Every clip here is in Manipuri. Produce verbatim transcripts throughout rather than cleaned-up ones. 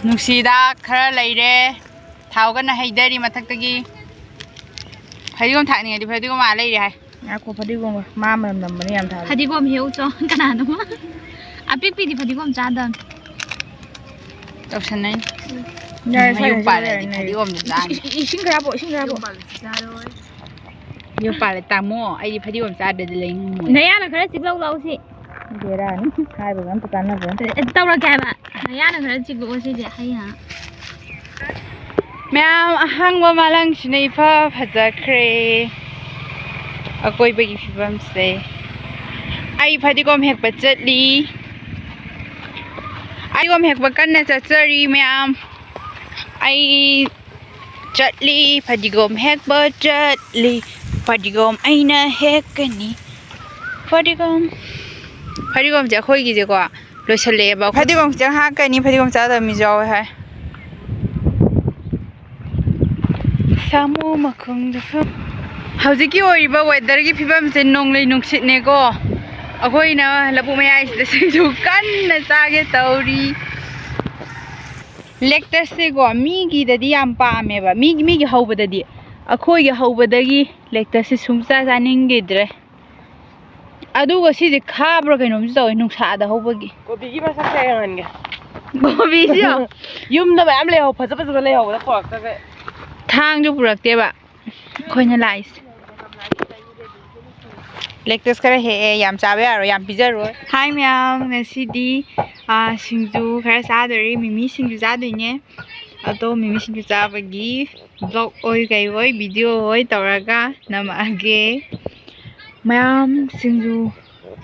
ꯅꯨꯡꯁꯤꯗꯥꯛ ꯈꯔ ꯂꯩꯔꯦ꯫ ꯊꯥꯎ ꯀꯟꯅ ꯍꯩꯗꯔꯤ ꯃꯊꯛꯇꯒꯤ꯫ ꯐꯗꯤꯒꯣꯝ ꯊꯥꯛꯅꯤꯡꯉꯗꯤ ꯐꯗꯤꯒꯣꯝ ꯑꯥ ꯂꯩꯔꯦ ꯍꯥꯏ꯫ ꯉꯥꯏꯈꯣ, ꯐꯗꯤꯒꯣꯝꯒ ꯃꯥ ꯃꯅꯝ ꯅꯝꯕꯅꯦ ꯌꯥꯝ ꯊꯥꯕ꯫ ꯐꯗꯤꯒꯣꯝ ꯍꯦꯛꯎ ꯆꯣ꯫ ꯀꯅꯥꯅꯣ? ꯑꯄꯤꯛꯄꯤꯗꯤ ꯐꯗꯤꯒꯣꯝ ꯆꯥꯗꯕꯅꯤ꯫ ꯇꯧꯁꯟꯅꯩꯅꯤ꯫ ꯌꯥꯔꯦ, ꯃꯌꯨꯝ ꯁ꯭ꯋꯥꯏꯗ ꯄꯥꯜꯂꯗꯤ ꯆꯠꯂꯦ꯫ ꯐꯗꯤꯒꯣꯝꯗꯤ ꯆꯥꯅꯤ꯫ ꯏꯁꯤꯡ ꯈꯔ ꯍꯥꯞꯄꯣ, ꯏꯁꯤꯡ ꯈꯔ ꯍꯥꯞꯄꯣ꯫ ꯌꯨꯝ ꯄꯥꯜꯂꯦ ꯇꯥꯃꯣ, ꯑꯩꯗꯤ ꯐꯗꯤꯒꯣꯝ ꯆꯥꯗ꯭ꯔꯗꯤ ꯂꯩ ꯉꯝꯃꯣꯏ꯫ ꯅꯌꯥꯅ ꯈꯔ ꯆꯤꯛꯂꯧ ꯂꯥꯎꯁꯤ꯫ ꯕꯦꯔꯥꯅꯤ꯫ ꯍꯥꯏꯕꯒ ꯑꯝꯇ ꯀꯥꯟꯅꯕ ꯅꯠꯇꯦ꯫ ꯑꯦ, ꯇꯧꯔꯛꯀꯦ ꯍꯥꯏꯕ꯫ ꯅꯌꯥꯅ ꯈꯔ ꯆꯤꯛꯂꯛꯑꯣ ꯁꯤꯗꯤ, ꯍꯩ ꯍꯥ꯫ ꯃꯌꯥꯝ ꯑꯍꯥꯡꯕ ꯃꯥꯂꯪꯁꯤꯅ ꯏꯐ ꯐꯖꯈ꯭ꯔꯦ꯫ ꯑꯀꯣꯏꯕꯒꯤ ꯐꯤꯕꯝꯁꯦ꯫ ꯑꯩ ꯐꯗꯤꯒꯣꯝ ꯍꯦꯛꯄ ꯆꯠꯂꯤ꯫ ꯐꯗꯤꯒꯣꯝ ꯍꯦꯛꯄ ꯀꯟꯅ ꯆꯠꯆꯔꯤ ꯃꯌꯥꯝ꯫ ꯑꯩ ꯆꯠꯂꯤ, ꯐꯗꯤꯒꯣꯝ ꯍꯦꯛꯄ ꯆꯠꯂꯤ꯫ ꯐꯗꯤꯒꯣꯝ ꯑꯩꯅ ꯍꯦꯛꯀꯅꯤ꯫ ꯐꯗꯤꯒꯣꯝ, ꯐꯗꯤꯒꯣꯝꯁꯦ ꯑꯩꯈꯣꯏꯒꯤꯁꯦꯀꯣ ꯂꯣꯏꯁꯜꯂꯛꯑꯦꯕ꯫ ꯐꯗꯤꯒꯣꯝ ꯈꯤꯇꯪ ꯍꯥꯞꯀꯅꯤ, ꯐꯗꯤꯒꯣꯝ ꯆꯥꯗꯕ ꯃꯤꯁꯨ ꯌꯥꯎꯋꯦ ꯍꯥꯏ꯫ ꯁꯥꯃꯨ ꯃꯈꯣꯡꯗ ꯐꯝ-, ꯍꯧꯖꯤꯛꯀꯤ ꯑꯣꯏꯔꯤꯕ weatherꯒꯤ ꯐꯤꯕꯝꯁꯦ ꯅꯣꯡꯂꯩ ꯅꯨꯡꯁꯤꯠꯅꯦꯀꯣ꯫ ꯑꯩꯈꯣꯏꯅ ꯂꯧꯕꯨꯛ ꯃꯌꯥꯏꯁꯤꯗ ꯁꯤꯡꯖꯨ ꯀꯟꯅ ꯆꯥꯒꯦ ꯇꯧꯔꯤ꯫ Lettuceꯁꯦꯀꯣ ꯃꯤꯒꯤꯗꯗꯤ ꯌꯥꯝ ꯄꯥꯝꯃꯦꯕ, ꯃꯤꯒꯤ, ꯃꯤꯒꯤ ꯍꯧꯕꯗꯗꯤ꯫ ꯑꯩꯈꯣꯏꯒꯤ ꯍꯧꯕꯗꯒꯤ lettuceꯁꯦ ꯁꯨꯡꯆꯥ ꯆꯥꯅꯤꯡꯈꯤꯗ꯭ꯔꯦ꯫ ꯑꯗꯨꯒ ꯁꯤꯁꯦ ꯈꯥꯕ꯭ꯔꯥ ꯀꯩꯅꯣꯝꯁꯨ ꯇꯧꯋꯦ ꯅꯨꯡꯁꯥꯗ ꯍꯧꯕꯒꯤ꯫ ꯀꯣꯕꯤꯒꯤ ꯃꯁꯛꯁꯦ ꯌꯦꯡꯍꯟꯒꯦ꯫ ꯀꯣꯕꯤꯁꯤꯔꯣ? ꯌꯨꯝꯗ ꯃꯌꯥꯝ ꯂꯩꯍꯧ, ꯐꯖ ꯐꯖꯕ ꯂꯩꯍꯧꯕꯗ ꯄꯨꯔꯛꯇꯒꯩ꯫ ꯊꯥꯡꯁꯨ ꯄꯨꯔꯛꯇꯦꯕ ꯑꯩꯈꯣꯏꯅ ꯂꯥꯛꯏꯁꯦ꯫ Lettuce ꯈꯔ ꯍꯦꯛꯑꯦ, ꯌꯥꯝ ꯆꯥꯕ ꯌꯥꯔꯣꯏ, ꯌꯥꯝ ꯄꯤꯖꯔꯣꯏ꯫ Hi ꯃꯌꯥꯝ, ꯉꯁꯤꯗꯤ, ꯑꯥ, ꯁꯤꯡꯖꯨ ꯈꯔ ꯆꯥꯗꯣꯔꯤ, ꯃꯤꯃꯤ ꯁꯤꯡꯖꯨ ꯆꯥꯗꯣꯏꯅꯦ꯫ ꯑꯗꯣ ꯃꯤꯃꯤ ꯁꯤꯡꯖꯨ ꯆꯥꯕꯒꯤ vlog ꯑꯣꯏ ꯀꯩ ꯑꯣꯏ video ꯑꯣꯏ ꯇꯧꯔꯒ ꯅꯝꯃꯛꯑꯒꯦ꯫ ꯃꯌꯥꯝ ꯁꯤꯡꯖꯨ,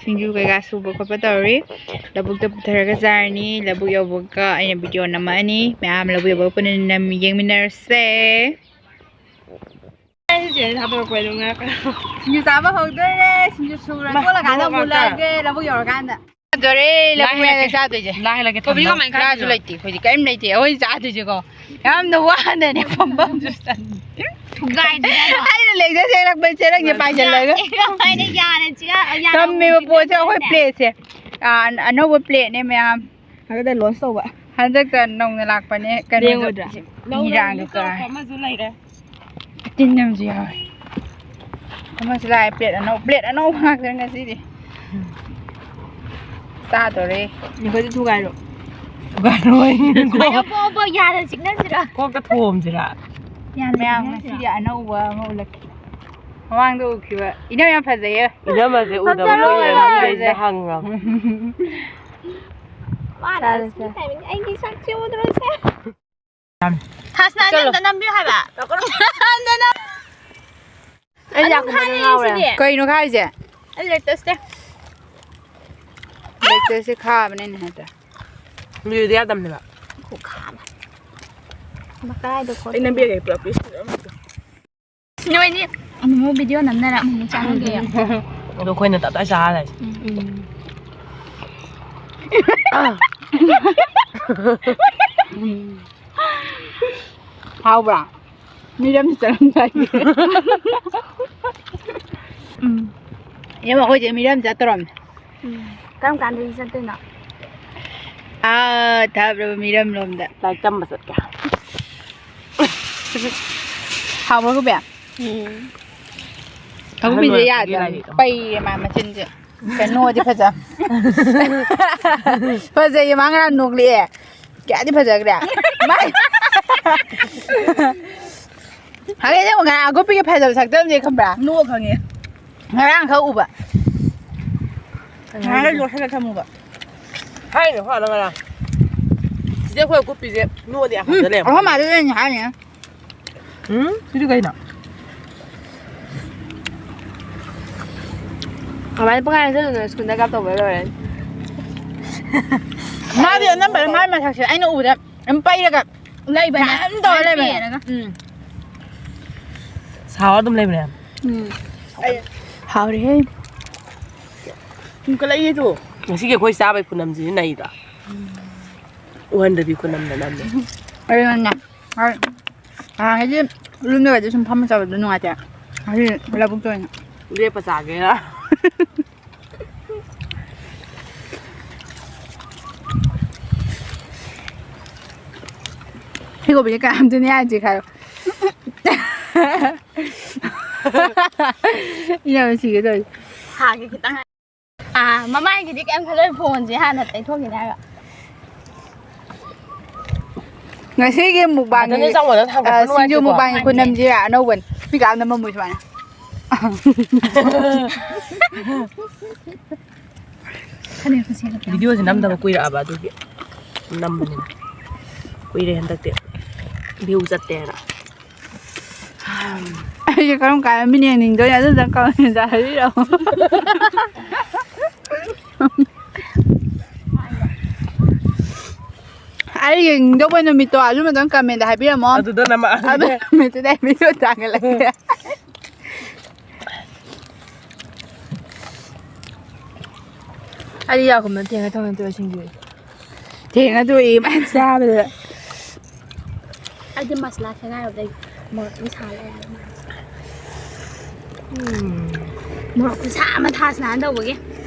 ꯁꯤꯡꯖꯨ ꯀꯩꯀꯥ ꯁꯨꯕ ꯈꯣꯠꯄ ꯇꯧꯔꯤ꯫ ꯂꯧꯕꯨꯛꯇ ꯄꯨꯊꯔꯒ ꯆꯥꯔꯅꯤ꯫ ꯂꯧꯕꯨꯛ ꯌꯧꯕꯒ ꯑꯩꯅ video ꯅꯝꯃꯛꯑꯅꯤ꯫ ꯃꯌꯥꯝ ꯂꯧꯕꯨꯛ ꯌꯧꯕꯒ ꯄꯨꯟꯅ ꯅꯝ-, ꯌꯦꯡꯃꯤꯟꯅꯔꯁꯦ꯫ ꯁꯤꯡꯖꯨ ꯆꯥꯕ ꯍꯧꯗꯣꯔꯦ꯫ ꯁꯤꯡꯖꯨ ꯁꯨꯔ ꯃꯥ, ꯇꯣꯠꯂꯀꯥꯟꯗ ꯃꯣꯔꯣꯛ ꯑꯃꯨꯛ ꯉꯥꯛꯇ꯫ ꯂꯥꯛꯑꯒꯦ, ꯂꯧꯕꯨꯛ ꯌꯧꯔꯀꯥꯟꯗ꯫ ꯆꯥꯗꯣꯔꯦ, ꯂꯧꯕꯨꯛ ꯃꯌꯥꯏꯗ ꯆꯥꯗꯣꯏꯁꯦ꯫ ꯂꯥꯏ ꯍꯦꯜꯂꯛꯀꯦ ꯀꯣꯕꯤ ꯊꯝꯕ꯫ ꯀꯃꯥꯏꯅ ꯉꯥꯁꯨ ꯈꯥꯏꯗꯣꯏꯅꯣ? ꯂꯩꯇꯦ ꯑꯩꯈꯣꯏꯗꯤ, ꯀꯔꯤꯝ ꯂꯩꯇꯦ꯫ ꯑꯩꯈꯣꯏ ꯆꯥꯗꯣꯏꯁꯦꯀꯣ ꯌꯥꯝꯅ ꯋꯥꯅꯅꯦ ꯐꯝꯐꯝꯁꯨ ꯆꯪꯗꯦ꯫ ꯊꯨꯒꯥꯏꯗꯣꯏꯅꯦ꯫ ꯑꯩꯅ ꯂꯩꯗ ꯆꯦꯜꯂꯛꯄ ꯆꯦꯔꯪꯁꯦ ꯄꯥꯏꯁꯤꯜꯂꯒ ꯀꯃꯥꯏꯅ ꯌꯥꯔꯦ, ꯆꯤꯒ-, ꯌꯥꯔꯦ, ꯊꯝꯃꯦꯕ ꯄꯣꯠꯁꯦ ꯑꯩꯈꯣꯏ ꯄꯣꯠꯁꯦ꯫ Plateꯁꯦ꯫ ꯑꯥ, ꯑꯅꯧꯕ plateꯅꯦ ꯃꯌꯥꯝ꯫ ꯍꯥꯏꯒꯗ꯭ꯔꯥ launch ꯇꯧꯕ꯫ ꯍꯟꯗꯛꯇ ꯅꯧꯅ ꯂꯥꯛꯄꯅꯦ ꯀꯩꯅꯣꯗꯣ꯫ ꯂꯦꯡꯉꯣꯏꯗ꯭ꯔꯥ? ꯏꯔꯥꯡꯗꯣ ꯀꯥꯏ꯫ ꯑꯃꯁꯨ ꯂꯩꯔꯦ꯫ ꯇꯤꯟ ꯑꯃꯁꯨ ꯌꯥꯎꯔꯦ꯫ ꯑꯃꯁꯨ ꯂꯥꯛꯑꯦ, ꯄ꯭ꯂꯦꯠ ꯑꯅꯧ-, ꯄ꯭ꯂꯦꯠ ꯑꯅꯧꯕ ꯉꯥꯛꯇ ꯉꯁꯤꯗꯤ꯫ ꯆꯥꯗꯣꯔꯦ꯫ ꯑꯩꯈꯣꯏꯁꯨ ꯊꯨꯒꯥꯏꯔꯣ꯫ ꯊꯨꯒꯥꯏꯔꯣꯏ꯫ ꯁꯨꯃꯥꯏꯅ ꯄꯣꯛ ꯄꯣꯛ ꯌꯥꯗ ꯆꯤꯛꯅꯁꯤꯔꯣ? ꯀꯣꯛꯇ ꯊꯣꯝꯁꯤꯔꯥ? ꯌꯥꯗ ꯃꯌꯥꯝ ꯆꯤꯛꯅꯁꯤꯔꯣ? ꯉꯁꯤꯒꯤ ꯑꯅꯧꯕ ꯑꯃ ꯎꯠꯂꯛꯀꯦ꯫ ꯃꯃꯥꯡꯗ ꯎꯈꯤꯕ꯫ ꯏꯅꯝ ꯌꯥꯝ ꯐꯖꯩꯌꯦ꯫ ꯏꯅꯝꯃꯁꯦ ꯎꯗꯕ ꯐꯖꯔꯣꯏ꯫ ꯀꯨꯏꯔꯦ꯫ ꯃꯤꯈꯩꯁꯤꯅ ꯍꯪꯉꯝ꯫ ꯃꯥꯅ ꯆꯥꯔꯦ, ꯁꯤ ꯆꯥꯔꯦ꯫ ꯇꯥꯏꯃꯤꯡ ꯑꯩꯒꯤ ꯁꯛꯁꯦ ꯎꯗ꯭ꯔꯣꯁꯦ꯫ ꯍꯥꯁꯅꯥ, ꯆꯠꯂꯣ꯫ ꯑꯝꯇ ꯅꯝꯕꯤꯌꯨ ꯍꯥꯏꯕ꯫ ꯑꯩ ꯑꯗꯨꯝ ꯂꯥꯛꯄꯗ ꯊꯥꯅꯤ ꯉꯥꯎꯔꯦ꯫ ꯁꯤꯗꯤ꯫ ꯀꯩꯅꯣ ꯈꯥꯏꯁꯦ? ꯑꯩ ꯂꯦꯛꯇꯁꯇꯦ꯫ ꯂꯦꯛꯇꯁꯁꯦ ꯈꯥꯕꯅꯦ ꯑꯩꯅ ꯍꯥꯏꯗ꯭ꯔꯥ? ꯂꯤꯔꯗꯤ ꯌꯥꯗꯕꯅꯦꯕ꯫ ꯈꯨꯈꯥ ꯑꯃ꯫ ꯃꯀꯥꯏꯗꯣ ꯈꯣꯠꯇꯣ꯫ ꯑꯩ ꯅꯝꯕꯤꯔꯒꯦ ꯄꯨꯂꯞ ꯄꯤꯁ ꯑꯃꯗꯣ꯫ ꯅꯣꯏꯅꯤ ꯑꯃꯨꯛ ꯚꯤꯗꯤꯑꯣ ꯅꯝꯅꯔ ꯑꯃꯨꯛ ꯆꯥꯟꯅꯒꯦ꯫ ꯑꯗꯣ ꯑꯩꯈꯣꯏꯅ ꯇꯞ ꯇꯥꯏ ꯆꯥꯔ ꯂꯩꯁꯦ꯫ ꯎꯝ꯫ ꯍꯥꯎꯕ꯭ꯔꯥ? ꯃꯤꯔꯝ ꯆꯠꯂꯝꯗꯥꯏꯒꯤ꯫ ꯎꯝ꯫ ꯏꯅꯝꯃ, ꯑꯩꯈꯣꯏꯁꯦ ꯃꯤꯔꯝ ꯆꯠꯇꯣꯔꯝꯅꯦ꯫ ꯎꯝ꯫ ꯀꯔꯝ ꯀꯥꯟꯗꯗꯤ ꯆꯠꯇꯣꯏꯅꯣ? ꯑꯥ, ꯊꯥꯞꯂꯕ ꯃꯤꯔꯝ ꯂꯣꯝꯗ꯫ ꯂꯥꯏꯔꯤꯛ ꯇꯝꯕ ꯆꯠꯀꯦ꯫ ꯍꯥꯎꯕ꯭ꯔꯣ, ꯀꯣꯕꯤ? ꯎꯝ꯫ ꯀꯣꯕꯤꯁꯦ ꯑꯍꯜ ꯑꯣꯏꯔꯛꯄꯒꯤ ꯌꯥꯗ꯭ꯔꯥ? ꯂꯥꯏꯔꯤꯛ ꯑꯃ꯫ ꯄꯩꯌꯦ ꯃꯥ ꯃꯆꯤꯟꯁꯦ꯫ ꯀꯩꯅꯣꯗꯤ ꯐꯖ-, ꯐꯖꯩꯌꯦ, ꯃꯥ ꯉꯔꯥꯡ ꯅꯣꯛꯂꯛꯑꯦ꯫ ꯀꯌꯥꯗꯤ ꯐꯖꯈ꯭ꯔꯦ꯫ ꯃꯥꯏ-, ꯍꯥꯏꯒꯦ ꯇꯧꯕ ꯉꯔꯥꯡ ꯑꯒꯣꯄꯤꯒꯤ ꯐꯖꯕ ꯁꯛꯇꯝꯁꯦ ꯈꯪꯕ꯭ꯔꯥ? ꯅꯣꯛꯑ ꯈꯪꯉꯦ꯫ ꯉꯔꯥꯡ ꯈꯛ ꯎꯕ꯫ ꯉꯔꯥꯡ ꯂꯣꯠꯁꯤꯜꯂ ꯊꯝꯃꯨꯕ꯫ ꯍꯥꯏꯅꯦ, ꯍꯣꯏ, ꯉꯔꯥꯡ꯫ ꯆꯤꯆꯦ ꯑꯩꯈꯣꯏ ꯑꯀꯨꯞꯄꯤꯁꯦ ꯅꯣꯛꯑꯗꯤ ꯌꯥꯝ ꯎꯝ, ꯐꯖ ꯂꯩꯔꯝꯃꯦ꯫ ꯑꯩꯈꯣꯏ ꯃꯥꯗꯨꯗꯅꯦ ꯍꯥꯏꯅꯦ꯫ ꯎꯝ? ꯁꯤꯗꯤ ꯀꯩꯅꯣ? ꯀꯃꯥꯏꯅ ꯄꯪꯍꯥꯏ ꯍꯥꯏꯖꯜꯂꯨꯅꯣ? ꯁ꯭ꯀꯨꯜꯗ ꯀꯥꯞꯇꯧꯕ ꯂꯣꯏꯔꯦ꯫ ꯃꯥꯗꯤ ꯑꯅꯝꯕꯅ ꯃꯥꯏ ꯃꯁꯛꯁꯦ ꯑꯩꯅ ꯎꯕꯗ ꯑꯗꯨꯝ ꯄꯩꯔꯒ ꯂꯩꯕꯅꯦ꯫ ꯑꯗꯨꯝ ꯇꯧꯔ ꯂꯩꯕꯅꯦ꯫ ꯄꯩꯔꯒ꯫ ꯎꯝ꯫ ꯁꯥꯎꯔ ꯑꯗꯨꯝ ꯂꯩꯕꯅꯦ꯫ ꯎꯝ꯫ ꯍꯥꯎꯔꯦꯍꯦ꯫ ꯊꯨꯝꯀꯠꯂꯛꯏꯅꯦ ꯇꯨ꯫ ꯉꯁꯤꯒꯤ ꯑꯩꯈꯣꯏ ꯆꯥꯕꯩ ꯈꯨꯅꯝꯁꯤꯗꯤ ꯅꯩꯗ꯭ꯔꯥ? ꯎꯍꯟꯗꯕꯤ ꯈꯨꯅꯝꯗ ꯅꯝꯃꯦ꯫ ꯑꯗꯨꯅꯅꯦ꯫ ꯍꯣꯏ꯫ ꯅꯍꯥꯟꯈꯩꯗꯤ ꯌꯨꯝꯗꯒꯗꯤ ꯁꯨꯝ ꯐꯝꯃ ꯆꯥꯕꯗꯣ ꯅꯨꯡꯉꯥꯏꯇꯦ꯫ ꯉꯁꯤ ꯂꯧꯕꯨꯛꯇ ꯑꯣꯏꯅ꯫ ꯂꯦꯞꯄ ꯆꯥꯒꯦꯔꯥ? ꯀꯣꯕꯤꯁꯦ ꯀꯅꯥꯝꯇꯅꯦ ꯍꯥꯏꯁꯦ ꯈꯥꯏꯌꯣ꯫ ꯏꯅꯝꯃ ꯁꯤꯒꯦ ꯇꯧꯔꯦ꯫ ꯍꯥꯒꯦ ꯈꯤꯇꯪ꯫ ꯑꯥ, ꯃꯃꯥꯏꯒꯤꯗꯤ ꯀꯩꯝ ꯈꯜꯂꯣꯏ, ꯐꯣꯟꯁꯦ ꯍꯥꯟꯅ ꯇꯩꯊꯣꯛꯈꯤꯅꯦ ꯍꯥꯏꯕ꯫ ꯉꯁꯤꯒꯤ ꯃꯨꯛꯕꯥꯡꯒꯤ, ꯑꯗꯨꯅꯦ ꯆꯥꯎꯃꯟꯅ ꯊꯥꯡꯒꯠꯄ ꯑ, ꯁꯤꯡꯖꯨ ꯅꯨꯡꯉꯥꯏꯇꯦꯀꯣ꯫ ꯃꯨꯛꯕꯥꯡꯒꯤ ꯈꯨꯅꯝꯁꯦ ꯑꯅꯧꯕꯅꯤ꯫ ꯃꯤ ꯀꯅꯥꯝꯅ ꯃꯃꯣꯏ ꯁꯨꯃꯥꯏꯅ꯫ ꯈꯅꯦꯛ ꯈꯨꯠꯁꯦꯠ ꯈꯛꯇ꯫ ꯚꯤꯗꯤꯑꯣꯁꯦ ꯅꯝꯗꯕ ꯀꯨꯏꯔꯛꯑꯕ ꯑꯗꯨꯒꯤ ꯅꯝꯕꯅꯤꯅ꯫ ꯀꯨꯏꯔꯦ ꯍꯟꯗꯛꯇꯤ ꯚ꯭ꯌꯨ ꯆꯠꯇꯦꯅ꯫ ꯑꯩꯁꯦ ꯀꯔꯝ ꯀꯥꯟꯗ ꯃꯤꯅ ꯌꯦꯡꯅꯤꯡꯗꯣꯏꯅꯣ ꯑꯗꯨꯗ ꯀꯃꯦꯟꯗ ꯍꯥꯏꯕꯤꯔꯛꯑꯣ꯫ ꯑꯩ ꯌꯦꯡꯅꯤꯡꯗꯧꯕ ꯅꯨꯃꯤꯠꯇꯣ ꯑꯗꯨ ꯃꯇꯝ ꯀꯃꯦꯟꯗ ꯍꯥꯏꯕꯤꯔꯝꯃꯣ꯫ ꯑꯗꯨꯗ ꯅꯝꯃꯛꯑꯒꯦ꯫ ꯑꯗꯨ ꯅꯨꯃꯤꯠꯇꯨꯗ ꯑꯩ ꯚꯤꯗꯤꯑꯣ ꯊꯥꯒꯠꯂꯛꯀꯦ꯫ ꯑꯩ ꯌꯥꯒꯨꯝꯅ ꯊꯦꯡꯉ ꯊꯣꯡꯉ ꯇꯣꯛꯑꯦ ꯁꯤꯡꯖꯨ꯫ ꯊꯦꯡꯉ ꯇꯣꯛꯏ ꯃꯌꯥꯝ ꯆꯥꯕꯗ꯫ ꯑꯩꯗꯤ ꯃꯁꯂꯥ ꯁꯦꯒꯥꯏꯔꯨꯕꯗꯩ ꯃꯣꯔꯣꯛ ꯑꯗꯨꯝ ꯁꯥ ꯂꯩꯔꯦ꯫ ꯎꯝ꯫ ꯃꯣꯔꯣꯛ ꯈꯨꯁꯥ ꯑꯃ ꯊꯥꯁꯤꯅ ꯇꯧꯕꯒꯤ꯫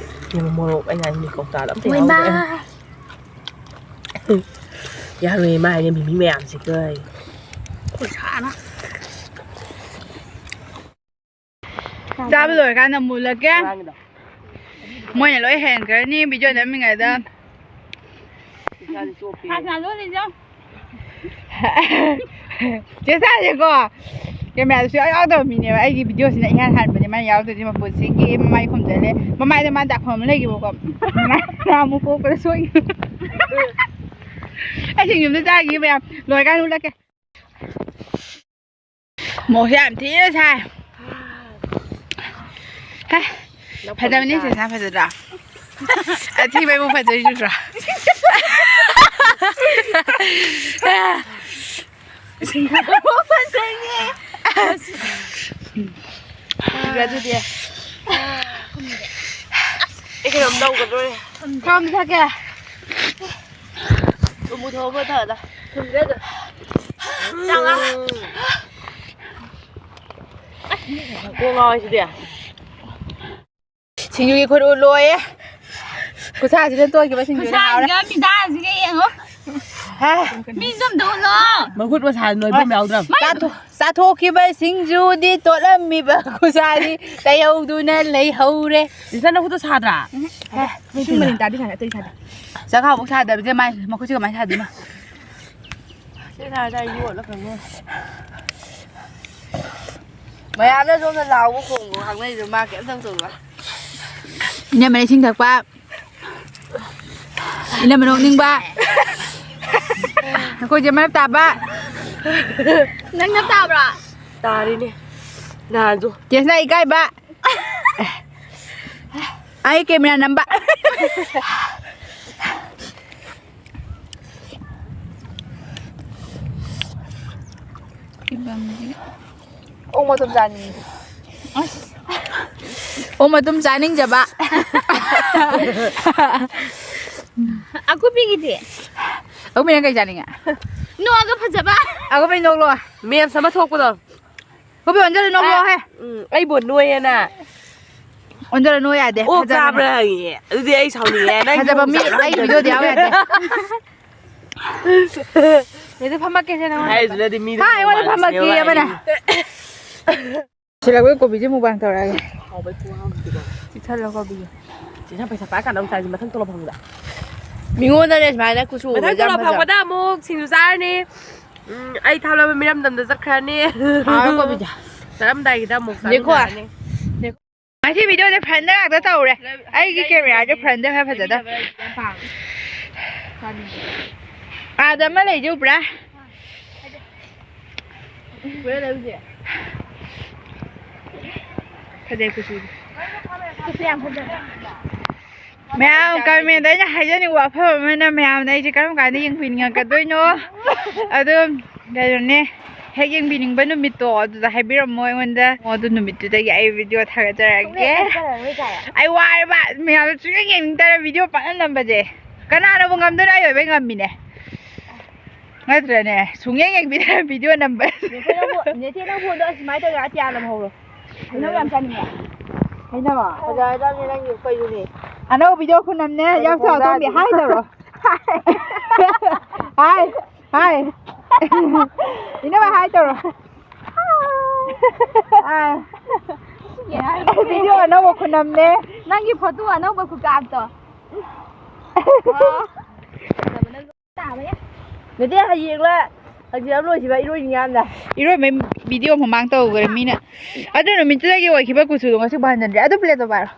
ꯏꯕꯦꯝꯃ, ꯃꯣꯔꯣꯛ ꯑꯩꯅ ꯍꯥꯏꯁꯤꯅꯤ ꯀꯧꯇꯥꯗ ꯑꯝꯇ ꯃꯣꯏꯃꯥ꯫ ꯌꯥꯎꯗ꯭ꯔꯦ꯫ ꯌꯥꯔꯣꯏꯌꯦ ꯃꯥ ꯍꯥꯏꯅꯦ ꯃꯤꯃꯤ ꯃꯌꯥꯝꯁꯤꯒ꯫ ꯈꯨꯁꯥ ꯑꯃ꯫ ꯆꯥꯕ ꯂꯣꯏꯔꯀꯥꯟꯗ ꯃꯨꯜꯂꯛꯀꯦ꯫ ꯃꯣꯏꯅ ꯂꯣꯏ ꯍꯦꯟꯈ꯭ꯔꯅꯤ ꯚꯤꯗꯤꯑꯣ ꯅꯝꯃꯤꯉꯩꯗ꯫ ꯏꯁꯥꯁꯦ ꯆꯣꯞꯄꯦ꯫ ꯍꯥꯟꯅ ꯂꯣꯜꯂꯤꯁꯦ꯫ ꯆꯦ ꯁꯥꯁꯦꯀꯣ ꯀꯦꯃꯦꯔꯥꯗꯁꯨ ꯌꯥꯎ ꯌꯥꯎꯗꯕ ꯃꯤꯅꯦꯕ꯫ ꯑꯩꯒꯤ ꯚꯤꯗꯤꯑꯣꯁꯤꯅ ꯏꯍꯥꯟ ꯍꯥꯟꯕꯅꯦ ꯃꯥꯅ ꯌꯥꯎꯗꯣꯏꯁꯦ꯫ ꯃꯄꯨꯟꯁꯤꯒꯤ ꯃꯃꯥꯏ ꯈꯨꯝꯖꯜꯂꯦ꯫ ꯃꯃꯥꯏꯗ ꯃꯥ ꯗꯥꯛꯐꯝ ꯑꯃ ꯂꯩꯈꯤꯕꯀꯣ꯫ ꯃꯥ ꯑꯃꯨꯛ ꯄꯣꯛꯄꯗ ꯁꯣꯏꯈꯤꯕ꯫ ꯑꯩ ꯁꯤꯡꯖꯨ ꯑꯝꯇ ꯆꯥꯈꯤꯒꯦ ꯃꯌꯥꯝ꯫ ꯂꯣꯏꯔꯀꯥꯟꯗ ꯎꯠꯂꯛꯀꯦ꯫ ꯃꯣꯔꯣꯛꯁꯦ ꯌꯥꯝ ꯊꯤꯅ ꯁꯥꯏ꯫ ꯍꯦ, ꯐꯖꯕꯅꯤ ꯆꯦꯁꯥ, ꯐꯖꯗ꯭ꯔꯥ? ꯑꯊꯤꯕꯩꯕꯨ ꯐꯖꯔꯤꯗ꯭ꯔꯣ? ꯐꯖꯩꯌꯦ꯫ ꯑꯗꯨꯗꯤ ꯑꯩ ꯀꯩꯅꯣꯝ ꯇꯧꯒꯗꯣꯔꯦ꯫ ꯊꯝ ꯊꯛꯀꯦ꯫ ꯊꯨꯝꯕꯨ ꯊꯣꯛꯑꯕ ꯊꯛꯑꯗ꯫ ꯊꯨꯝꯗ꯭ꯔꯦ ꯑꯗꯨꯝ꯫ ꯆꯥꯝꯃꯉꯥ꯫ ꯀꯣꯛ ꯉꯥꯎꯋꯦ ꯁꯤꯗꯤ꯫ ꯁꯤꯡꯖꯨꯒꯤ ꯈꯨꯔꯨ ꯂꯣꯏꯌꯦ꯫ ꯈꯨꯠꯁꯥꯁꯤꯗ ꯇꯣꯏꯈꯤꯕ ꯁꯤꯡꯖꯨꯅ ꯍꯥꯎꯔꯦ꯫ ꯈꯨꯠꯁꯥꯁꯤꯒ ꯃꯤꯗꯥꯁꯤꯒ ꯌꯦꯡꯉꯣ꯫ ꯍꯦ, ꯃꯤ ꯁꯨꯝ ꯗꯣꯂꯣ꯫ ꯃꯈꯨꯠ ꯃꯁꯥ ꯅꯣꯏꯕ ꯑꯃ ꯌꯥꯎꯗ꯭ꯔꯕ? ꯆꯥꯊꯣꯛ-, ꯆꯥꯊꯣꯛꯈꯤꯕ ꯁꯤꯡꯖꯨꯗꯤ ꯇꯣꯠꯂꯝꯃꯤꯕ ꯈꯨꯖꯥꯗꯤ ꯇꯩꯍꯧꯗꯨꯅ ꯂꯩꯍꯧꯔꯦ꯫ ꯁꯤꯁꯇꯔ, ꯅꯈꯨꯠꯇꯣ ꯁꯥꯗ꯭ꯔꯥ? ꯍꯦ, ꯏꯁꯤꯡ ꯃꯅꯤꯟ ꯇꯥꯗꯤ ꯁꯥꯟꯅ-, ꯑꯇꯩ ꯁꯥꯗꯦ꯫ ꯆꯥꯛꯈꯥꯎꯕꯨꯛ ꯁꯥꯗꯕꯁꯦ ꯃꯥꯏ ꯃꯈꯨꯠꯁꯤ ꯀꯃꯥꯏꯅ ꯁꯥꯗꯣꯏꯅꯣ? ꯁꯤ ꯁꯥꯔꯗꯤ ꯑꯩ ꯌꯣꯠꯂ ꯀꯩꯅꯣ꯫ ꯃꯌꯥꯝꯅ ꯁꯣꯝꯗ ꯂꯥꯎꯕ ꯈꯣꯡꯕ ꯈꯪꯅꯩꯗꯣ ꯃꯥ ꯀꯩꯝ ꯇꯧꯗꯕ꯫ ꯏꯅꯝꯃꯅ ꯏꯁꯤꯡ ꯊꯛꯄ꯫ ꯏꯅꯝꯃ ꯅꯣꯛꯅꯤꯡꯕ꯫ ꯑꯩꯈꯣꯏꯁꯦ ꯃꯔꯛ ꯇꯥꯕ꯫ ꯅꯪ ꯅꯞ ꯇꯥꯕ꯭ꯔꯣ? ꯇꯥꯔꯤꯅꯦ꯫ ꯅꯍꯥꯟꯁꯨ꯫ ꯇꯦꯁꯅ ꯏꯀꯥꯏꯕ꯫ ꯑꯩ ꯀꯦꯃꯦꯔꯥ ꯅꯝꯕ꯫ ꯑꯣꯛ ꯃꯇꯨꯝ ꯆꯥꯅꯤꯡꯉꯤ꯫ ꯑꯁ꯫ ꯑꯣꯛ ꯃꯇꯨꯝ ꯆꯥꯅꯤꯡꯖꯕ꯫ ꯑꯀꯨꯞꯄꯤꯒꯤꯗꯤ? ꯑꯀꯨꯞꯄꯤꯅ ꯀꯩ ꯆꯥꯅꯤꯡꯉꯦ? ꯅꯣꯛꯑꯒ ꯐꯖꯕ꯫ ꯑꯀꯨꯞꯄꯤ ꯅꯣꯛꯂꯣ꯫ Memes ꯑꯃ ꯊꯣꯛꯄꯗꯣ꯫ ꯑꯀꯨꯞꯄꯤ ꯑꯣꯟꯖꯜꯂꯨ ꯅꯣꯛꯂꯣ ꯍꯦ꯫ ꯎꯝ, ꯑꯩꯕꯨ ꯅꯣꯏꯌꯦꯅ꯫ ꯑꯣꯟꯖꯜꯂꯨ ꯅꯣꯛ ꯌꯥꯗꯦ꯫ ꯑꯣꯛ ꯐꯖꯕꯅꯦ꯫ ꯆꯥꯕ꯭ꯔꯥ ꯍꯪꯉꯦ꯫ ꯑꯗꯨꯗꯤ ꯑꯩ ꯁꯥꯎꯅꯤꯡꯉꯦ꯫ ꯅꯪ ꯐꯖꯕ ꯃꯤ ꯌꯣꯡ ꯑꯩꯒꯤ ꯆꯥꯕ꯭ꯔꯥ? Video ꯗꯤ ꯌꯥꯎ ꯌꯥꯗꯦ꯫ ꯃꯤꯗ ꯐꯝꯃꯛꯀꯦꯁꯦ ꯅꯪꯉꯣꯟꯗ꯫ ꯍꯥꯏꯔꯤꯁꯤꯅꯗꯤ ꯃꯤꯗ ꯍꯥ, ꯑꯩꯉꯣꯟꯗ ꯐꯝꯃꯛꯀꯦ ꯍꯥꯏꯕꯅꯦ꯫ ꯁꯤꯜꯂꯛꯄꯩ ꯀꯣꯕꯤꯁꯦ mukbang ꯇꯧꯔꯛꯑꯒꯦ꯫ ꯍꯥꯎꯕꯩ ꯈꯨꯍꯥꯎꯗꯨꯗꯤꯀꯣ꯫ ꯆꯤꯛꯊꯠꯂꯣ ꯀꯣꯕꯤꯁꯦ꯫ ꯆꯤꯆꯥ ꯄꯩꯁꯥ ꯄꯥꯏꯔ ꯀꯥꯟꯗ ꯑꯃꯨꯛ ꯆꯥꯁꯤ, ꯃꯊꯪ ꯇꯣꯂꯣꯞ ꯐꯪꯕꯗ꯫ ꯃꯤꯉꯣꯟꯗꯅꯦ ꯁꯨꯃꯥꯏꯅ ꯀꯨꯆꯨ ꯃꯊꯪ ꯃꯨꯕꯁꯦ ꯌꯥꯝ ꯇꯣꯂꯣꯞ ꯐꯖꯕ꯫ ꯐꯪꯕꯗ ꯑꯃꯨꯛ ꯁꯤꯡꯖꯨ ꯆꯥꯔꯅꯤ꯫ ꯎꯝ, ꯑꯩ ꯊꯥꯞꯂꯕ ꯃꯤꯔꯝꯗꯝꯗ ꯆꯠꯈ꯭ꯔꯅꯤ꯫ ꯍꯥꯎꯔꯦ ꯀꯣꯕꯤꯁꯦ꯫ ꯆꯠꯂꯝꯗꯥꯏꯒꯤꯗ ꯑꯃꯨꯛ ꯅꯦꯀꯣ꯫ ꯆꯥꯃꯤꯟꯅꯔꯅꯤ꯫ ꯉꯁꯤ video ꯁꯦ friend ꯉꯥꯛꯇ ꯇꯧꯔꯦ꯫ ꯑꯩꯒꯤ camera ꯁꯦ friend ꯗ ꯈꯔ ꯐꯖꯗ꯫ ꯑꯥꯗ ꯑꯃ ꯂꯩꯁꯦ ꯎꯕ꯭ꯔꯥ? ꯐꯖꯩ ꯀꯨꯆꯨꯗꯤ꯫ ꯃꯌꯥꯝ comment ꯇ ꯑꯩꯅ ꯍꯥꯏꯖꯅꯤꯡꯕ ꯋꯥꯐꯝ ꯑꯃꯅ, ꯃꯌꯥꯝꯅ ꯑꯩꯁꯦ ꯀꯔꯝ ꯀꯥꯟꯗ ꯌꯦꯡꯕꯤꯅꯤꯡꯉꯛꯀꯗꯣꯏꯅꯣ? ꯑꯗꯨꯝ ꯀꯩꯅꯣꯅꯦ, ꯍꯦꯛ ꯌꯦꯡꯕꯤꯅꯤꯡꯕ ꯅꯨꯃꯤꯠꯇꯣ ꯑꯗꯨꯗ ꯍꯥꯏꯕꯤꯔꯝꯃꯣ ꯑꯩꯉꯣꯟꯗ꯫ ꯑꯗꯨ ꯅꯨꯃꯤꯠꯇꯨꯗꯒꯤ ꯑꯩ video ꯊꯥꯒꯠꯆꯔꯛꯑꯒꯦ꯫ ꯁꯨꯡꯌꯦꯡ ꯌꯦꯡꯖꯔꯔꯣꯏ ꯀꯥꯏ꯫ ꯑꯩ ꯋꯥꯔꯕ, ꯃꯌꯥꯝꯅ ꯁꯨꯡꯌꯦꯡ ꯌꯦꯡꯅꯤꯡꯗꯔ video ꯄꯪꯅꯝ ꯅꯝꯕꯁꯦ꯫ ꯀꯅꯥꯅꯕꯨ ꯉꯝꯗꯣꯏꯅꯣ? ꯑꯩ ꯑꯣꯏꯕꯩ ꯉꯝꯃꯤꯅꯦ꯫ ꯅꯠꯇ꯭ꯔꯅꯦ? ꯁꯨꯡꯌꯦꯡ ꯌꯦꯡꯕꯤꯗꯅ video ꯅꯝꯕ꯫ ꯅꯦꯆꯦ ꯅꯪ ꯐꯣꯟ-, ꯅꯦꯆꯦ ꯅꯪ ꯐꯣꯟꯗꯣ ꯑꯁꯨꯃꯥꯏꯅ ꯇꯧꯔꯒ ꯑꯇꯤꯌꯥ ꯂꯪꯍꯧꯔꯣ꯫ ꯍꯩꯅꯧ ꯌꯥꯝ ꯆꯥꯅꯤꯡꯉꯦ꯫ ꯍꯩꯅꯧ? ꯐꯖꯔꯗꯕꯅꯦ ꯅꯪꯒꯤ ꯀꯩꯅꯣꯅꯦ꯫ ꯑꯅꯧꯕ video ꯈꯨꯅꯝꯅꯦ, ꯌꯥꯝ ꯆꯥꯎ ꯇꯣꯝꯕꯤ, ꯍꯥꯏ ꯇꯧꯔꯣ꯫ ꯍꯥꯏ, ꯍꯥꯏ꯫ ꯏꯅꯝꯃ ꯍꯥꯏ ꯇꯧꯔꯣ꯫ ꯍꯥꯏ꯫ ꯚꯤꯗꯤꯑꯣ ꯑꯅꯧꯕ ꯈꯨꯅꯝꯅꯦ꯫ ꯅꯪꯒꯤ ꯐꯣꯇꯣ ꯑꯅꯧꯕ ꯈꯨꯀꯥꯞꯇꯣ꯫ ꯅꯠꯇꯦ, ꯍꯌꯦꯡꯂ ꯍꯪꯆꯤꯠ ꯑꯃ ꯂꯣꯏꯁꯤꯕ ꯏꯔꯣꯏꯅꯤꯡꯉꯥꯟꯗ꯫ ꯏꯔꯣꯏꯕꯩ ꯚꯤꯗꯤꯑꯣ ꯃꯃꯥꯡ ꯇꯧꯈ꯭ꯔꯦ ꯃꯤꯅ꯫ ꯑꯗꯨ ꯅꯨꯃꯤꯠꯇꯨꯗꯒꯤ ꯑꯣꯏꯈꯤꯕ ꯀꯨꯆꯨꯗꯣ ꯉꯁꯤ ꯍꯟꯖꯤꯟꯗ꯭ꯔꯦ꯫ ꯑꯗꯨ ꯄ꯭ꯂꯦ ꯇꯧꯕ ꯍꯥꯏꯔꯣ꯫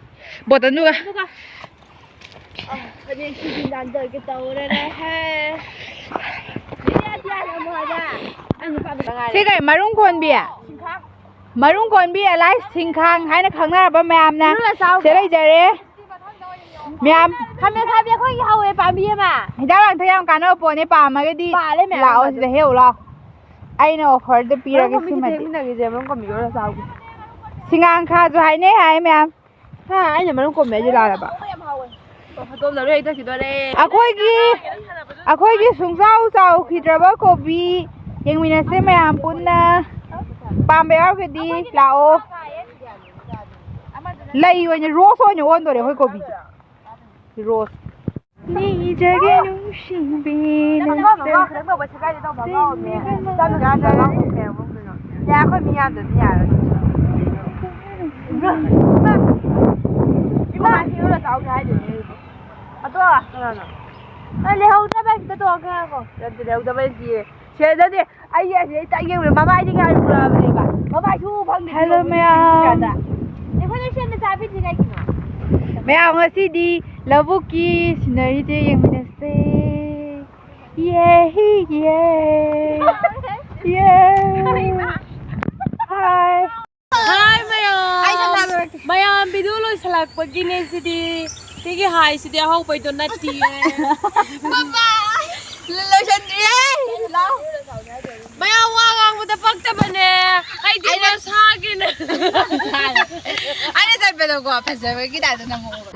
ꯕꯣꯇꯜꯗꯨꯒ꯫ ꯑꯗꯨꯒ꯫ ꯑ, ꯐꯅꯦꯛ ꯁꯤꯒꯤ ꯅꯥꯟꯊꯒꯦ ꯇꯧꯔꯦꯅꯦ꯫ ꯍꯦ꯫ ꯁꯤ ꯀꯩ ꯃꯔꯨꯝ ꯀꯣꯟꯕꯤ? ꯃꯔꯨꯝ ꯀꯣꯟꯕꯤ ꯑꯦꯂꯥꯏꯁ ꯁꯤꯡꯈꯥꯡ ꯍꯥꯏꯅ ꯈꯪꯅꯔꯕ ꯃꯌꯥꯝꯅ꯫ ꯏꯔꯨ ꯂꯣꯏ ꯆꯥꯎꯈ꯭ꯔꯦ꯫ ꯁꯤꯗ ꯂꯩꯖꯔꯦ꯫ ꯃꯌꯥꯝ꯫ ꯈꯥꯃꯦꯟ ꯈꯥꯕꯤ ꯑꯩꯈꯣꯏꯒꯤ ꯍꯧꯋꯦ ꯄꯥꯝꯕꯤ ꯑꯃ꯫ ꯍꯤꯗꯥꯛ ꯂꯥꯡꯊꯛ ꯌꯥꯝ ꯀꯥꯟꯅꯕ ꯄꯣꯠꯅꯤ, ꯄꯥꯝꯃꯒꯗꯤ ꯄꯥꯜꯂꯦ ꯃꯌꯥꯝ ꯂꯥꯛꯑꯣ ꯑꯗꯨ꯫ ꯁꯤꯗ ꯍꯦꯛꯎ ꯂꯥꯛꯑꯣ꯫ ꯑꯩꯅ ꯑꯣꯐꯔꯗ ꯄꯤꯔꯒꯦ ꯃꯔꯨꯝ ꯀꯣꯟꯕꯤꯁꯦ ꯁꯤꯃꯗꯤ꯫ ꯊꯦꯡꯃꯤꯟꯅꯈꯤꯁꯦ, ꯃꯔꯨꯝ ꯀꯣꯟꯕꯤꯒ ꯂꯣꯏ ꯆꯥꯎꯈ꯭ꯔꯦ꯫ ꯁꯤꯡꯉꯥꯡꯈꯥꯁꯨ ꯍꯥꯏꯅꯩ ꯍꯥꯏ ꯃꯌꯥꯝ꯫ ꯍꯥ, ꯑꯩꯅ ꯃꯔꯨꯝ ꯀꯣꯟꯕꯤ ꯍꯥꯏꯁꯦ ꯂꯥꯜꯂꯕ? ꯐꯣꯇꯣꯝꯗ ꯂꯣꯏ ꯍꯦꯛꯇ ꯁꯤꯗꯣꯔꯦ꯫ ꯑꯩꯈꯣꯏꯒꯤ, ꯑꯩꯈꯣꯏꯒꯤ ꯁꯨꯡꯆꯥꯎ ꯆꯥꯎꯈꯤꯗ꯭ꯔꯕ ꯀꯣꯕꯤ ꯌꯦꯡꯃꯤꯟꯅꯁꯦ ꯃꯌꯥꯝ ꯄꯨꯟꯅ꯫ ꯄꯥꯝꯕ ꯌꯥꯎꯔꯒꯗꯤ ꯂꯥꯛꯑꯣ꯫ ꯂꯩ ꯑꯣꯏꯅ, ꯔꯣꯁ ꯑꯣꯏꯅ ꯑꯣꯟꯗꯣꯔꯦ ꯑꯩꯈꯣꯏ ꯀꯣꯕꯤꯁꯦ꯫ ꯔꯣꯁ꯫ ꯅꯤꯖꯒꯦ ꯅꯨꯡꯁꯤꯕꯤ ꯅꯪ ꯅꯪ ꯅꯪ ꯈꯤꯇꯪ ꯇꯧꯕ ꯁꯦꯒꯥꯏꯗꯤ ꯇꯧꯕ ꯉꯥꯎꯔꯝꯅꯦ꯫ ꯆꯥꯝꯃ ꯆꯥꯝꯃ ꯉꯥꯎꯔꯝꯅꯦ꯫ ꯌꯥ, ꯑꯩꯈꯣꯏ ꯃꯤ ꯌꯥꯝꯗꯕꯗꯤ ꯌꯥꯔꯣꯏ꯫ ꯏꯃꯥ, ꯏꯃꯥ, ꯁꯤ ꯎꯔ ꯆꯥꯎꯒꯦ ꯍꯥꯏꯗꯨꯅꯦ ꯑꯩꯗꯤ꯫ ꯑꯗꯣ, ꯀꯅꯥꯅꯣ? ꯑ, ꯂꯩꯍꯧꯗꯕ ꯈꯤꯇ ꯇꯣꯡꯉꯒ ꯉꯥꯏꯈꯣ꯫ ꯅꯠꯇꯦ, ꯂꯩꯍꯧꯗꯕ ꯅꯠꯇꯦ꯫ ꯁꯦ, ꯅꯠꯇꯦ, ꯑꯩ ꯑꯁꯤꯗ ꯍꯦꯛꯇ ꯌꯦꯡꯕꯗ ꯃꯃꯥꯏꯗꯤ ꯉꯥꯏ ꯎꯔꯛꯑꯕꯅꯦꯕ꯫ ꯃꯃꯥꯏꯁꯨ ꯐꯪꯗꯦ꯫ ꯍꯜꯂꯣ, ꯃꯌꯥꯝ꯫ ꯑꯩꯈꯣꯏꯅ ꯁꯦꯝꯅ ꯆꯥꯕꯤꯗ꯭ꯔꯤ ꯀꯩꯒꯤꯅꯣ? ꯃꯌꯥꯝ, ꯉꯁꯤꯗꯤ ꯂꯧꯕꯨꯛꯀꯤ ꯁꯤꯅꯔꯤꯁꯦ ꯌꯦꯡꯃꯤꯟꯅꯁꯦ꯫ ꯌꯦ, ꯌꯦ, ꯌꯦ꯫ ꯍꯥꯏ꯫ ꯍꯥꯏ ꯃꯌꯥꯝ꯫ ꯑꯩ ꯁꯝꯅ ꯂꯣꯏꯔꯛꯀꯦ꯫ ꯃꯌꯥꯝ ꯚꯤꯗꯤꯑꯣ ꯂꯣꯏꯁꯤꯜꯂꯛꯄꯒꯤꯅꯦ ꯁꯤꯗꯤ꯫ ꯁꯤꯒꯤ ꯍꯥꯏꯁꯤꯗꯤ ꯑꯍꯧꯕꯩꯗꯣ ꯅꯠꯇꯤꯌꯦ꯫ ꯃꯃꯥ! ꯂꯣꯏꯁꯟꯗ꯭ꯔꯤꯌꯦ! ꯃꯌꯥꯝ ꯋꯥ ꯉꯥꯡꯕꯗ ꯄꯛꯇꯕꯅꯦ꯫ ꯑꯩꯗꯤ ꯑꯩꯅ ꯃꯁꯥꯒꯤꯅꯦ꯫ ꯑꯩꯅ ꯆꯠꯄꯗꯀꯣ, ꯐꯖꯕꯒꯤ ꯇꯥꯏꯞꯇ ꯅꯝꯃꯛꯑꯣꯕ꯫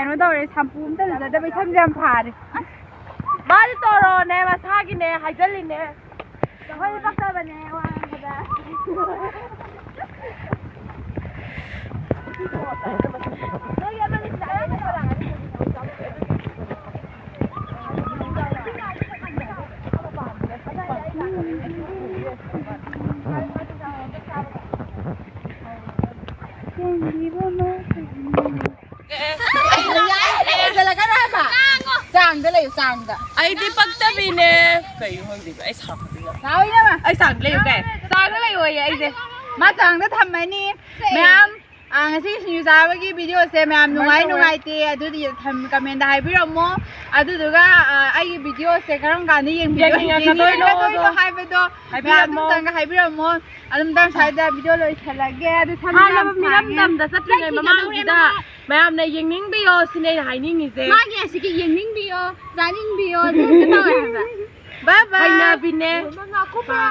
ꯀꯩꯅꯣ ꯇꯧꯔꯦ, ꯁꯝꯄꯨ ꯑꯝꯇ ꯂꯨꯖꯗꯕꯩ ꯁꯝꯁꯦ ꯌꯥꯝ ꯐꯥꯔꯦ꯫ ꯃꯥꯗꯤ ꯇꯣꯔꯣꯅꯦ, ꯃꯁꯥꯒꯤꯅꯦ ꯍꯥꯏꯖꯜꯂꯤꯅꯦ꯫ ꯑꯩꯈꯣꯏꯗꯤ ꯄꯛꯇꯕꯅꯦ ꯋꯥ ꯉꯥꯡꯕꯗ꯫ ꯅꯣꯏꯒꯤ ꯑꯃ ꯂꯤꯁꯤꯗ ꯑꯩꯅ ꯈꯔ ꯂꯥꯛꯑꯗꯤ꯫ ꯆꯥꯡꯗ ꯂꯩꯌꯨ, ꯆꯥꯡꯗ꯫ ꯑꯩꯗꯤ ꯄꯛꯇꯕꯤꯅꯦ꯫ ꯀꯩꯅꯣ ꯈꯪꯗꯦꯕ, ꯑꯩ ꯁꯥꯎꯔꯛꯀꯗꯣꯏꯔꯣ? ꯂꯥꯛꯑꯣ, ꯏꯅꯝꯃ꯫ ꯑꯩ ꯆꯥꯡꯗ ꯂꯩꯌꯨ ꯀꯥꯏ? ꯆꯥꯡꯗ ꯂꯩꯌꯣꯌꯦ ꯑꯩꯁꯦ꯫ ꯃꯥ ꯆꯥꯡꯗ ꯊꯝꯃꯅꯤ꯫ ꯃꯌꯥꯝ, ꯑ, ꯉꯁꯤ ꯁꯤꯡꯖꯨ ꯆꯥꯕꯒꯤ ꯚꯤꯗꯤꯑꯣꯁꯦ ꯃꯌꯥꯝ ꯅꯨꯡꯉꯥꯏ ꯅꯨꯡꯉꯥꯏꯇꯦ, ꯑꯗꯨꯗꯤ ꯊꯝ-, ꯀꯃꯦꯟꯗ ꯍꯥꯏꯕꯤꯔꯝꯃꯣ꯫ ꯑꯗꯨꯗꯨꯒ, ꯑ, ꯑꯩꯒꯤ ꯚꯤꯗꯤꯑꯣꯁꯦ ꯀꯔꯝ ꯀꯥꯟꯗ ꯌꯦꯡꯕꯤꯗꯣ-, ꯌꯦꯡꯅꯤꯡꯉꯛꯀꯗꯣꯏꯅꯣ? ꯌꯦꯡꯅꯤꯡꯉꯛꯀꯗꯣꯏꯅꯣ ꯍꯥꯏꯕꯗꯣ ꯃꯌꯥꯝ ꯍꯥꯏꯕꯤꯔꯝꯃꯣ꯫ ꯑꯝꯇꯪꯒ ꯍꯥꯏꯕꯤꯔꯝꯃꯣ꯫ ꯑꯗꯨꯝ ꯃꯇꯥꯡ ꯁ꯭ꯋꯥꯏꯗ ꯚꯤꯗꯤꯑꯣ ꯂꯣꯏꯁꯤꯜꯂꯒꯦ꯫ ꯑꯗꯨ ꯁꯝ ꯍꯥꯟꯅ ꯌꯥꯝ ꯃꯤꯔꯝ ꯁꯥꯡꯉꯦ꯫ ꯅꯝꯗ ꯆꯠꯇ꯭ꯔꯤꯉꯩ ꯆꯠꯈꯤꯒꯗꯧꯔꯦ ꯃꯃꯥꯡꯁꯤꯗ ꯃꯥ꯫ ꯃꯌꯥꯝꯅ ꯌꯦꯡꯅꯤꯡꯕꯤꯌꯣ ꯁꯤꯅꯦ ꯑꯩꯅ ꯍꯥꯏꯅꯤꯡꯉꯤꯁꯦ꯫ ꯃꯥꯒꯤ ꯑꯁꯤꯒꯤ ꯌꯦꯡꯅꯤꯡꯕꯤꯌꯣ, ꯆꯥꯅꯤꯡꯕꯤꯌꯣ, ꯑꯗꯨ ꯈꯛꯇ ꯇꯧꯋꯦ ꯍꯥꯏꯕ꯫ ꯕꯥꯏ ꯕꯥꯏ꯫ ꯍꯩꯅꯕꯤꯅꯦ꯫ ꯃꯥ ꯈꯨꯄꯥꯛ